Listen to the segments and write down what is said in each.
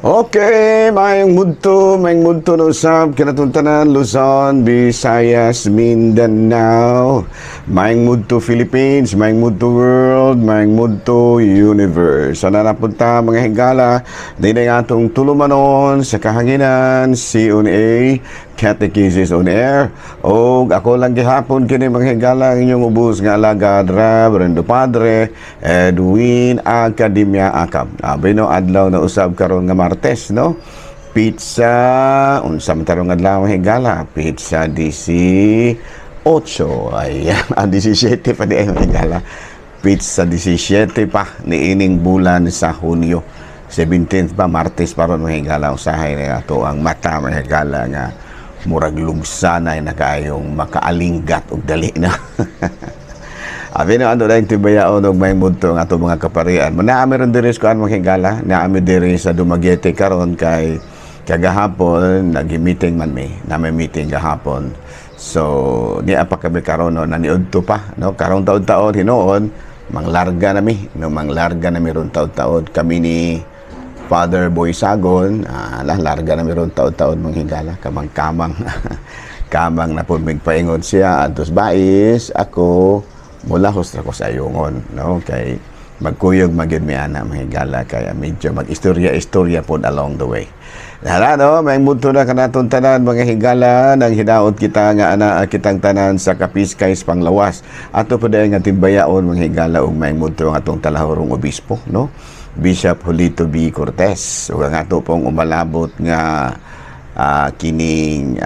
Okay, maayong mudto na usab kanatong tanan, Luzon, Visayas, Mindanao, maayong mudto Philippines, maayong mudto world, maayong mudto universe. Sana napunta, mga higala, dinhi nga atong tulumanon sa kahanginan, CONA, Catechesis on Air. O ako lang gihapon kini, mga higala, ang inyong ubos nga alagad, Reverendo Padre Edwin Academia Acab. Abi no, adlaw na usab karon nga Martes, no? Petsa, unsa man tarong adlaw, mga higala? Petsa 18. Ayan, 17 pa di ay, mga higala. Petsa 17 pa niining bulan sa Hunyo. 17th pa, Martes pa ron, mga higala. Usahay na ato ang mata, mga higala, nga murag lugsanay na kayong makaalinggat og dali na. Abi na ano lang tibayaon og may mudto ang ato mga kaparian. Naami ron diri sa kuan, mga higala, naami diri sa Dumaguete karon kay kagahapon nag-meeting man mi. Nami meeting gahapon. So niya pa kami karon, no, naniudto pa, no, karong taon-taon hinuon manglarga nami, no, manglarga nami ron taon-taon kami ni Father Boy Sagon, lah, larga na meron taon-taon, mga higala, kamang-kamang. Kamang na po paingon siya, antos bais, ako, mula ra ko sa ayungon, no? Kay magkuyog magyud mi ana, mga higala, kaya medyo mag-istorya-istorya po along the way. Hala, no, may mudto na kanatong tanan, mga higala, nang hinaot kita nga ana kitang tanan sa kapiskay sa panglawas. Ato pa nga timbayaon, mga higala, ug may mudto ang atong talahurong obispo, no? Bishop Julito B. Cortez. Ug ang ato pong umalabot nga kining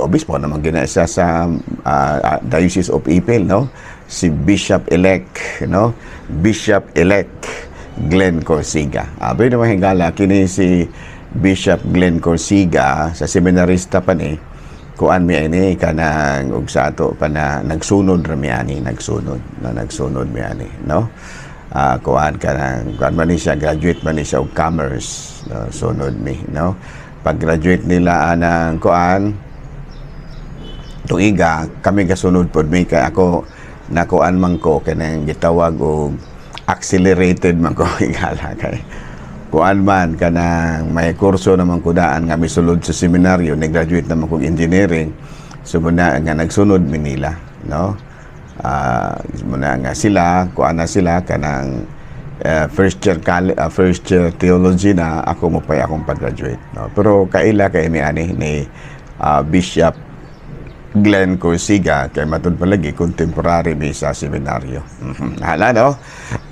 obispo naman gina siya sa Diocese of Ipil, no? Si Bishop elect, no? Bishop elect Glenn Corsiga. Abi naman, higala, kini si Bishop Glenn Corsiga, sa seminarista pa ni kuan mi ini kanang ug sa ato pa na nagsunod ra mi ani, nagsunod na nagsunod mi ani, no? Kuan kanang kuan man ni siya, graduate man ni siya og commerce, no? Sunod mi, no? Pag graduate nila anang kuan tuiga, kami kasunod pod mi kay ako nakuan man ko kanang gitawag og accelerated man ko, higala, kay kuan man kanang may kurso naman ko daan nga misulod sa seminaryo, ni graduate naman kog engineering. So muna nga nagsunod mi nila, no? Muna nga sila kuan na sila kanang first year theology na, ako mo pa'y akong pag-graduate, no? Pero kaila kay mi ani ni Bishop Glenn Corsiga kay matud palagi contemporary mi sa seminaryo. Hala, no?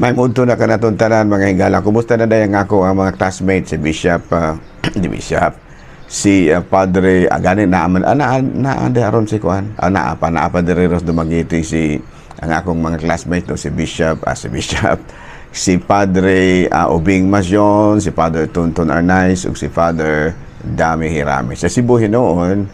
May mudto na kanatong tanan, mga higala. Kumusta na dayang ako ang mga classmates, si Bishop di Bishop si Padre agani na man ana na na aron si kuan naa pa, naa pa diri ros Dumaguete si ang akong mga classmates, no, si Bishop si Padre Obing Masyon, si Father Tonton Arnaiz ug si Father Dami Hirami. Sa Cebu hinuon,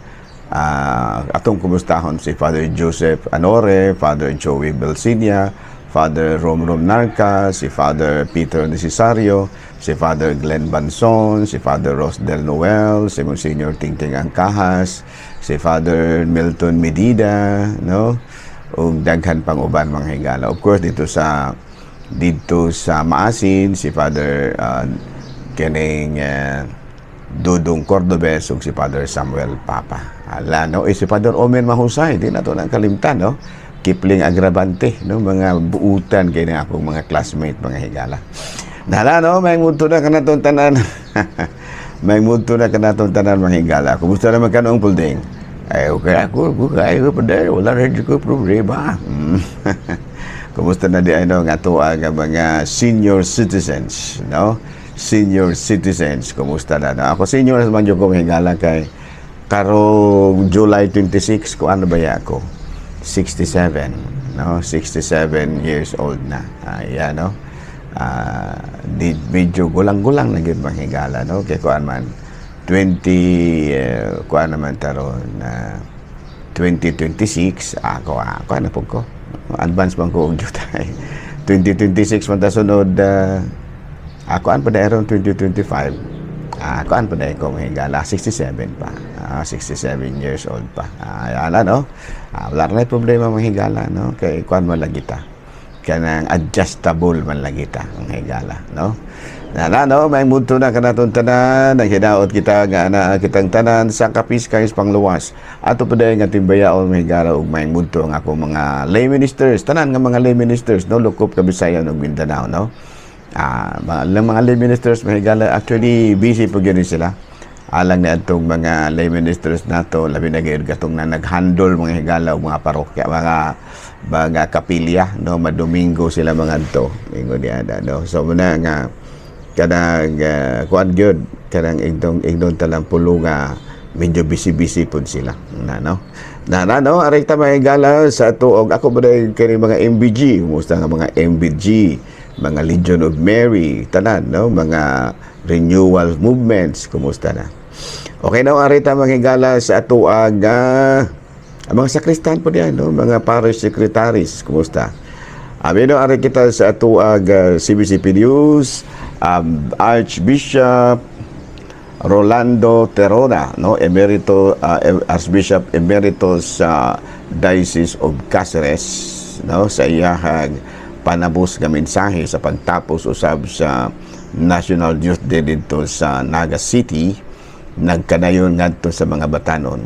atong kumustahon si Father Joseph Anore, Father Joey Belsinia, Father Romrom Narca, si Father Peter Necesario, si Father Glenn Banson, si Father Ros Del Noel, si Monsignor Tingting Angkahas, si Father Milton Medida, no? Ug daghan pang uban, mga higala. Of course, dito sa Maasin, si Father kining Dudong Cordobes ug si Father Samuel Papa. Ala, no, eh, si Father Omen Mahusay, di na to nang kalimtan, no? Kipling Agravante, no, mga buutan kay na akong mga classmate, mga higala. Nala, no, may mudto na kanatong tanan. May mudto na kanatong tanan, mga higala. Kumusta naman ka noong pulding? Ay, okay ako, okay ako pa dahil. Wala rin ko problema. Kumusta na di ano nga to ang mga senior citizens, no? Senior citizens, kumusta na? No? Ako senior naman yung ko, higala, kay karong July 26 ko ano ba ya ako? 67, no? 67 years old na. Ayan, no? Di medyo gulang-gulang na gyud, mga higala, no? Kay kuan man 20 kuan naman taron na 2026 ako ako ano po ko, advance man ko og jutay 2026 man ta sunod ako an pa dahil 2025 ako an pa dahil ko, mga higala, 67 pa, 67 years old pa. Ala, no, wala na problema, mga higala, no, kay kuan man lagi ta. Kanang adjustable man lagi ta, ang higala, no? Na, no, may mundo na kanatong tanan, naghinaot kita nga ana kitang tanan sa kapiskay pangluwas. Ato pa nga timbayaon, mga higala, ug may mundo ang akong mga lay ministers, tanan nga mga lay ministers, no, lukop Kabisayan ug Mindanao, no. Mga lay ministers, mga higala, actually busy po gyud sila. Alang na atong mga lay ministers nato, labi na gyud katong na nag-handle, mga higala, og mga parokya, mga kapilya, no, madomingo sila mga to. Ingon niya, no. So muna nga kanang kuan gyud, kanang igdong igdong talang pulo nga medyo busy-busy pud sila na, no, na, na no. Aray ta, mga higala, sa tuog ako ba kini mga MBG, kumusta nga mga MBG, mga Legion of Mary, tanan, no, mga renewal movements, kumusta na? Okay na, aray ta, mga higala, sa atuag ang mga sakristan po diyan, no, mga parish secretaries, kumusta? Abi no, ari kita sa atuag CBCP News, Archbishop Rolando Tirona, no, emerito Archbishop Emeritus sa Diocese of Caceres, no, sa iyahag panabos nga mensahe sa pagtapos usab sa National Youth Day didto sa Naga City, nagkanayon ngadto sa mga batanon,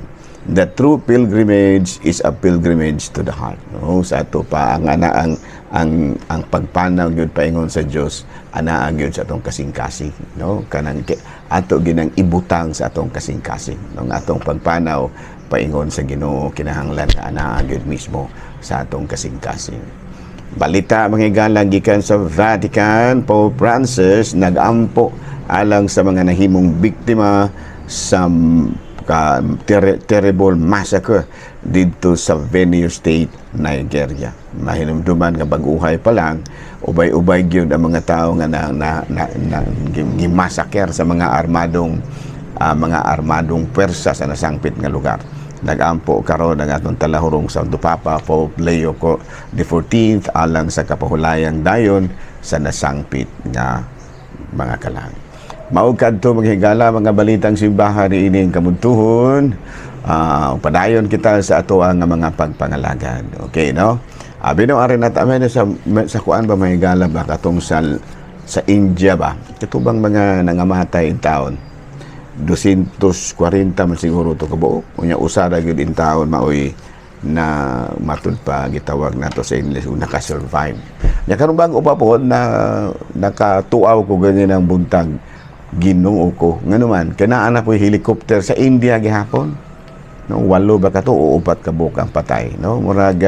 "The true pilgrimage is a pilgrimage to the heart," no? Sa ato pa ang ana ang pagpanaw gyud paingon sa Dios, ana gyud sa atong kasing-kasing, no, kanang ato ginang ibutang sa atong kasing-kasing, no. Ang atong pagpanaw paingon sa Ginoo, kinahanglan nga ana gyud mismo sa atong kasing-kasing. Balita, mga higala, gikan sa Vatican, Pope Francis nagampo alang sa mga nahimong biktima sa terrible massacre didto sa Benue State, Nigeria. Mahinumduman nga bag-uhay pa lang, ubay-ubay gyud ang mga tao nga na gimasaker sa mga armadong pwersa sa nasangpit nga lugar. Nagampo karon ang atong talahurong Santo Papa, Pope Leo the 14th, alang sa kapahulayang dayon sa nasangpit nga mga kalang. Mao kadto, mga higala, mga balitang simbahan ni ining kamuntuhon. Padayon kita sa ato ang mga pagpangalagad. Okay, no? Abi no, ari nat amen sa kuan ba, mga higala ba, katong sa India ba? Katubang mga nangamatay in taon. 240 man siguro to kabuok. Unya usa ra gyud in taon maoy na matud pa gitawag nato sa English ug naka-survive. Nya karon bag-o pa po na nakatuaw ko ganyan ang buntag, Ginoo ko. Ngano man kanaa na po helicopter sa India gihapon. No, walo ba kato o upat ka buok ang patay, no? Murag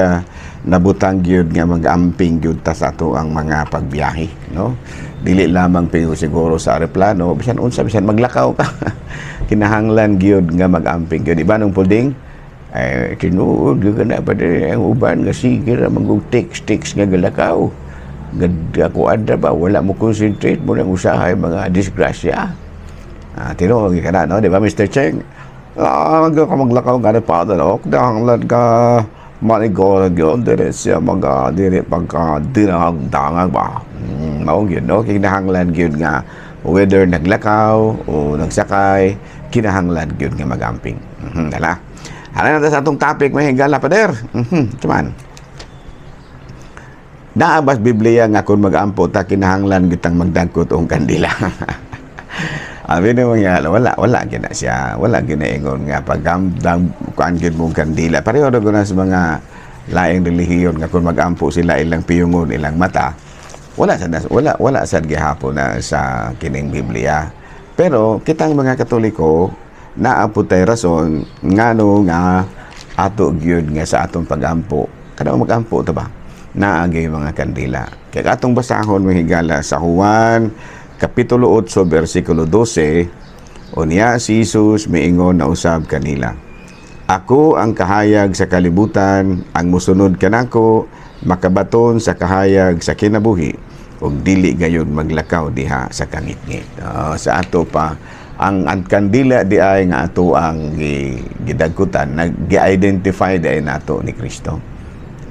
nabutang gyud nga mag-amping gyud ta sa ato ang mga pagbiyahe, no? Dili lamang pero siguro sa aeroplano, bisan unsa, bisan maglakaw ka. Kinahanglan gyud nga mag-amping gyud. Iba nung pulding eh, tinuod gyud na pa ang uban nga sige ra man text text nga galakaw. Gad ako adra ba, wala mo concentrate mo nang usahay mga disgrasya. Tinuod ka na, no? Di ba, Mr. Cheng? Ka maglakaw gani pa no? Kinahanglan ka maniguro gyud dire siya mga dire pagka dinahang dangag ba. Mao gyud, no? Kinahanglan gyud nga whether naglakaw o nagsakay, kinahanglan gyud nga magamping. Dala. Hala na sa atong topic, may higala, pader. Tuman. Naa bas Biblia nga kung mag-ampo ta kinahanglan kitang magdagkot og kandila? Abi ni mga wala gina siya, wala gina ingon nga pagdang kuan gyud mong kandila. Pareho ra gud na sa mga laing relihiyon nga kung mag-ampo sila ilang piyungon ilang mata. Wala sad gihapon na sa kining Biblia. Pero kitang mga Katoliko, naa pud tay rason ngano nga ato gyud nga sa atong pag-ampo. Kada mag-ampo ta ba? Naa gyud mga kandila. Kaya atong basahon, mga higala, sa Juan Kapitulo 8 versikulo 12, unya si Jesus miingon na usab kanila, "Ako ang kahayag sa kalibutan, ang musunod kanako makabaton sa kahayag sa kinabuhi ug dili gayon maglakaw diha sa kangitngit." Sa ato pa ang kandila di ay nga ato ang gidagkutan, nag gi-identify di ay nato ni Kristo.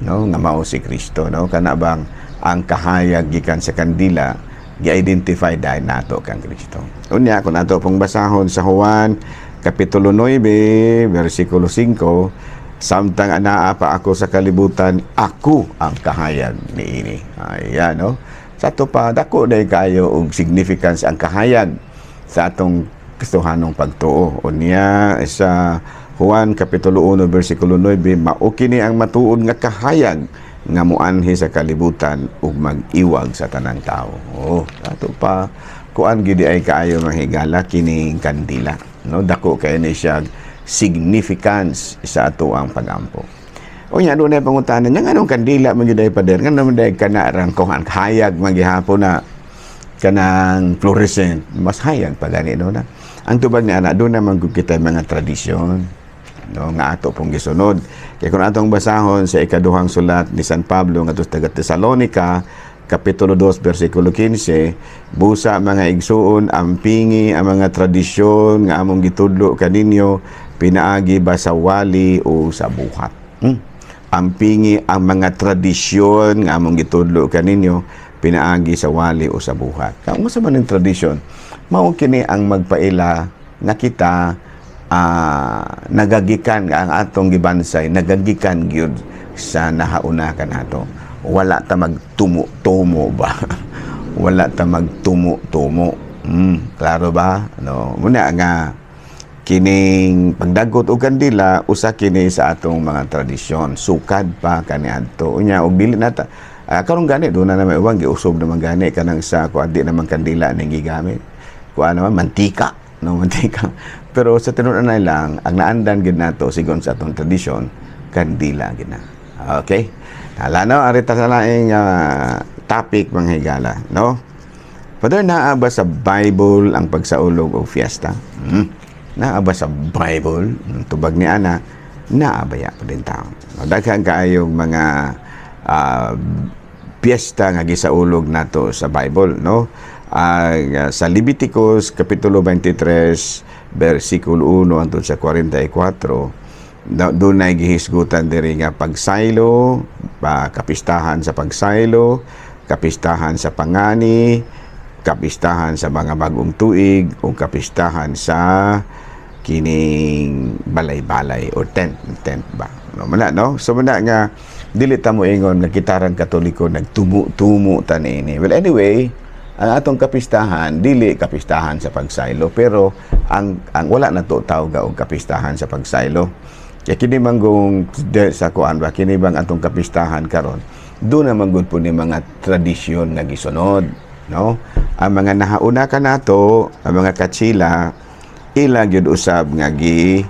No, nga mao si Kristo, no, kana bang ang kahayag gikan sa kandila, gi-identify dahil nato kang Kristo. Unya kung ato pong basahon sa Juan Kapitulo 9 versikulo 5, Samtang anaa pa ako sa kalibutan, ako ang kahayag niini." Ayan, no? Sa ato pa, dako na kayo og significance ang kahayag sa atong Kristohanong pagtuo. Unya sa Juan Kapitulo 1 versikulo 9, "Mao kini ang matuod nga kahayag nga muanhi sa kalibutan ug mag-iwag sa tanang tao." Oh, ato pa kuan gid ay kaayo, mga higala, kining kandila. No, dako kay ni siya significance sa ato ang pagampo. Unya doon ay pangutana niya, "Nganong kandila man gyud ay, Pader? Ngano man day kana rang kuan, hayag man gihapon na kanang fluorescent, mas hayag pa gani, no?" Na ang tubag ni ana, doon naman gud kita mga tradisyon, no, nga ato pong gisunod. Kay kung atong basahon sa ikaduhang sulat ni San Pablo ngadto sa taga Tesalonica, kapitulo 2 bersikulo 15, "Busa, mga igsuon, ampingi ang mga tradisyon nga among gitudlo kaninyo pinaagi ba sa wali o sa buhat." Ampingi ang mga tradisyon nga among gitudlo kaninyo pinaagi sa wali o sa buhat. Kung unsa man ang tradisyon, mao kini ang magpaila nga kita nagagikan nga ang atong gibansay nagagikan gyud sa nahauna kanato. Wala ta magtumo-tumo ba? Wala ta magtumo-tumo. Klaro ba? No, muna nga kining pagdagot og kandila, usa kini sa atong mga tradisyon, sukad pa kaniadto. Unya og dili na ta karon gani, doon na naman uwang giusob naman gani kanang sa kuan, di naman kandila ning gigamit, kuan naman, mantika, no, mantika. Pero sa tinuod na lang, ang naandan gid nato sigon sa atong tradisyon, kandila gid na. Okay, hala, no, ari ta sa laing topic, mga higala, no? "Father, naa ba sa Bible ang pagsaulog og fiesta?" Naa ba sa Bible? Tubag ni ana, naa baya pa din tao. No, daghan kaayong mga piyesta nga gisaulog nato sa Bible, no? Sa Leviticus kapitulo 23 versikulo 1 hangtod sa 44, doon ay gihisgutan diri nga pagsaylo, pa kapistahan sa pagsaylo, kapistahan sa pangani, kapistahan sa mga bagong tuig, o kapistahan sa kining balay-balay o tent tent ba, no? Muna, no? So muna nga dili ta mo ingon nga kitarang Katoliko nagtumo-tumo ta niini. Well, anyway, ang atong kapistahan dili kapistahan sa pagsaylo, pero ang wala na to tawga og kapistahan sa pagsaylo, kay kini manggong sa kuan ba, kini bang atong kapistahan karon, doon naman gud po ni mga tradisyon nga gisunod, no? Ang mga nahauna kanato, ang mga katsila, ila gyud usab nga gi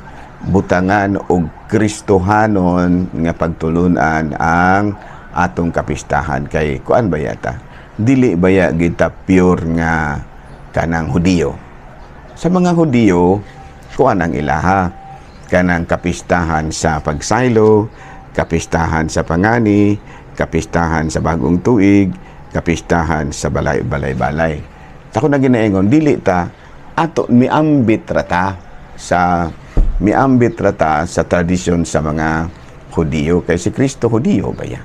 butangan og Kristohanon nga pagtulunan ang atong kapistahan, kay kuan ba yata, dili baya kita pure nga kanang Hudiyo. Sa mga Hudiyo, kuan ang ilaha, kanang kapistahan sa pagsaylo, kapistahan sa pangani, kapistahan sa bagong tuig, kapistahan sa balay balay balay. Tako na ginaingon, dili ta ato miambit rata sa tradisyon sa mga Hudiyo, kay si Kristo Hudiyo baya,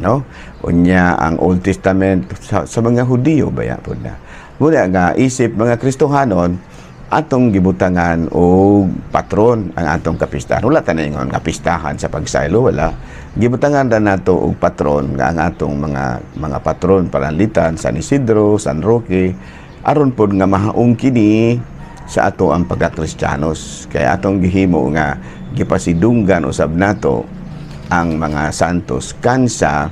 no? Unya ang Old Testament sa mga Hudiyo baya pud na. Muna nga isip mga Kristohanon, atong gibutangan og patron ang atong kapistahan. Wala ta ingon kapistahan sa pagsaylo, wala. Gibutangan ra nato og patron nga ang atong mga patron pananglitan San Isidro, San Roque, aron pod nga mahaong kini sa ato ang pagkakristiyanos. Kaya atong gihimo nga gipasidunggan usab nato ang mga santos kansa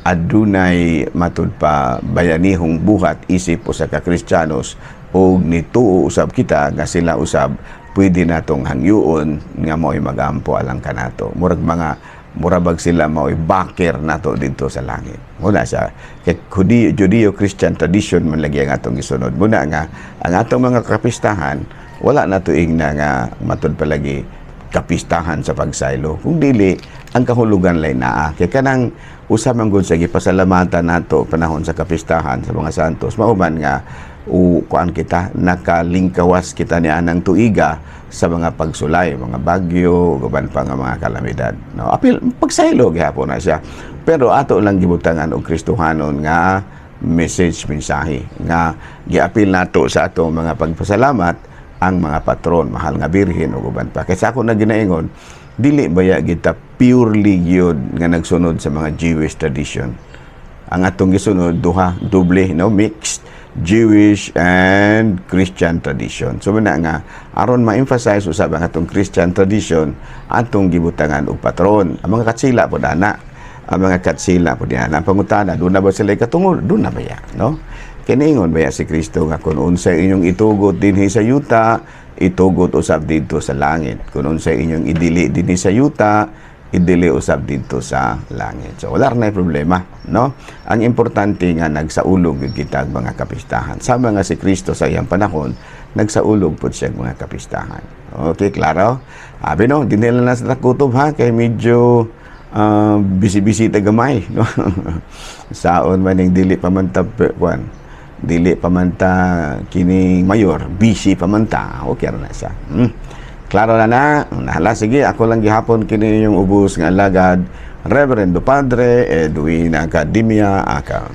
adunay matud pa bayanihong buhat isip usa ka Kristiyanos, ug nituo usab kita nga sila usab pwede natong hangyoon nga mao'y magampo alang kanato. Murag mga murabag sila mao'y backer nato didto sa langit. Muna siya kay Judeo, Judeo Christian tradition man lagi ang atong gisunod. Muna nga ang atong mga kapistahan, wala nato ingna nga matud palagi kapistahan sa pagsaylo. Kung dili, ang kahulugan lay naa. Kay kanang usa man gud sa gipasalamatan nato panahon sa kapistahan sa mga santos, mao man nga u kuan kita, nakalingkawas kita ni anang tuiga sa mga pagsulay, mga bagyo, ug uban pa nga mga kalamidad. No, apil pagsaylo gihapon na siya. Pero ato lang gibutangan og Kristohanon nga message, mensahe nga giapil nato sa atong mga pagpasalamat ang mga patron, Mahal nga Birhen ug uban pa. Kaysa ako na ginaingon, Dili baya kita purely gyud nga nagsunod sa mga Jewish tradition. Ang atong gisunod duha, doble, no, mixed Jewish and Christian tradition. So mao na nga aron ma-emphasize usab ang atong Christian tradition, atong gibutangan og patron. Ang mga katsila pod ana. Ang mga katsila pod ana. Ang pangutana, duna ba sila katungod? Duna baya, no? Kiningon baya si Kristo nga kung unsay inyong itugot dinhi sa yuta, itugot usab didto sa langit. Kung unsay inyong idili dinhi sa yuta, idili usab didto sa langit. So wala na problema, no? Ang importante nga nagsaulog gyud kita ang mga kapistahan. Sama nga si Kristo sa iyang panahon, nagsaulog pud siya ang mga kapistahan. Okay, klaro? Abi no, dinhi lang na sa kutob ha, kay medyo busy-busy ta gamay, no? Saon man ning dili pa man ta kwan, dili pa man ta kining mayor, busy pa man ta, okay ra na siya. Klaro na na, nahala, sige, ako lang gihapon kini yung ubos nga alagad, Reverendo Padre Edwin Academia Aka.